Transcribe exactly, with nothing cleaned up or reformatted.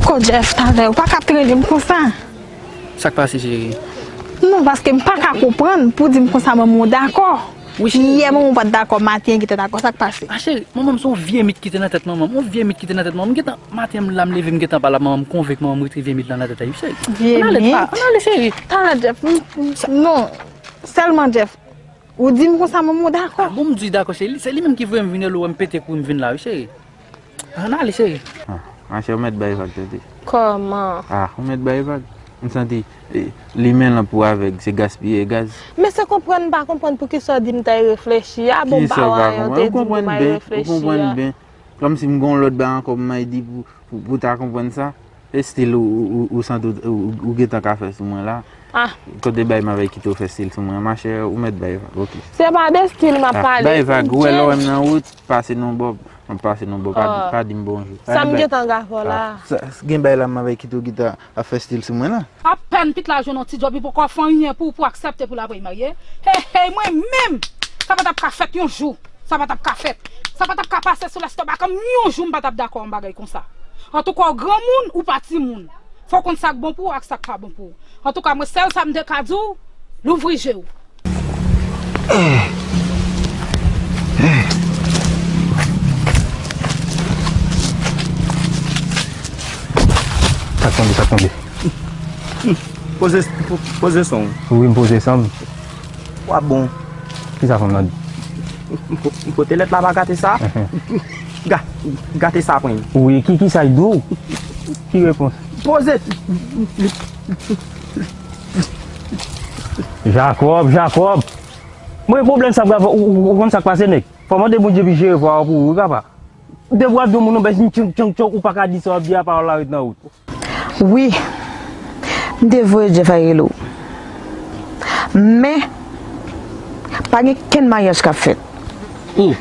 Dakò, Jeff, talè, ou pa ka ap trennen m konsa. Sa k pase, cheri? Non, paske m pa ka konprann pou di m konsa manman w dakò. Wi, cheri. Yè manman w pa t dakò, maten an gentan dakò. Sa k pase? A, cheri, manman m se yon vye mit ki te nan tèt manman m. Yon vye mit ki te nan tèt manman m. M gentan, maten an m la, m leve, m gentan pale ak manman m, konvenk manman m retire vye mit lan nan tèt li, cheri. Vye mit? Ann ale, pa, ann ale, cheri. Talè, Jeff, m, m, non. Sèlman, Jeff, ou di m konsa manman w dakò. A bon, m di dakò, cheri. Se li menm ki voye m vin, lè w wè m pete kouri m vin la, wi, cheri. Ann ale, cheri. Ah, machè, ou mèt bay vag, tande. Kòman? Ah, ou mèt bay vag. M santi, eh, limen lanp ou avèg, se gaspiye gaz. Men se konprann m pa konprann poukisa w di m ta reflechi a. Bon, kisa w pa konprann? Ou konprann byen, ou konprann byen. Kòmsi m gon lòt bagay ankò m may di pou, pou, pou ta konprann sa. E stil ou, ou, ou, ou santi ou, ou, ou gentan ka fè sou mwen la. Ah. Kote bay m avèk kite w fè stil sou mwen, machè, ou mèt bay vag, oke. Se pa de stil m ap pale. Ah, bay vag, ou wè lè w wè m nan wout, pase nan bò, m ap pase nan bò, pa di, pa di m bonjou. Sa m gentan ka fè w la? Ah, sa, gen bay la m avèk kite w gentan ap fè stil sou mwen la. Apèn Pit la jwenn yon ti djòb, li poko fè anyen pou, pou aksepte pou l ap remarye. Hey, hey, mwen menm, sa pa t ap ka fèt yon jou. Sa pa t ap ka fèt. Sa pa t ap ka pase sou lestomak m yon jou, m pa t ap dakò yon bagay konsa. Antouka, w granmoun, ou pa timoun. Fò w konn sa k bon pou w ak sa k pa bon pou w. Antouka, mwen, sèl sa m te ka di w, louvri je w. Sa k tonbe, sa k tonbe? Poze, po-, poze son w. Wi, m poze son m. W ap bon. Kisa fanm nan di? M po-, m pote lèt la ba gate sa. Ga-, gate sa pran. Wi, ki, kisa l di w? Ki repons? Poze. Jacob, Jacob. Mwen pwoblèm sa, bravo, ou, ou, ou konn sa k pase, nèg? Fò mande Bondye pou jere vwa w pou ou, wi, papa. Depi w ap di yon moun yon bèj, tchonk, tchonk, tchonk, ou pa ka di sa w ap di a, pawòl la ret nan wout. Wi, m te voye Jeff al rele w. Men, pa gen kenn maryaj k ap fèt. Oh,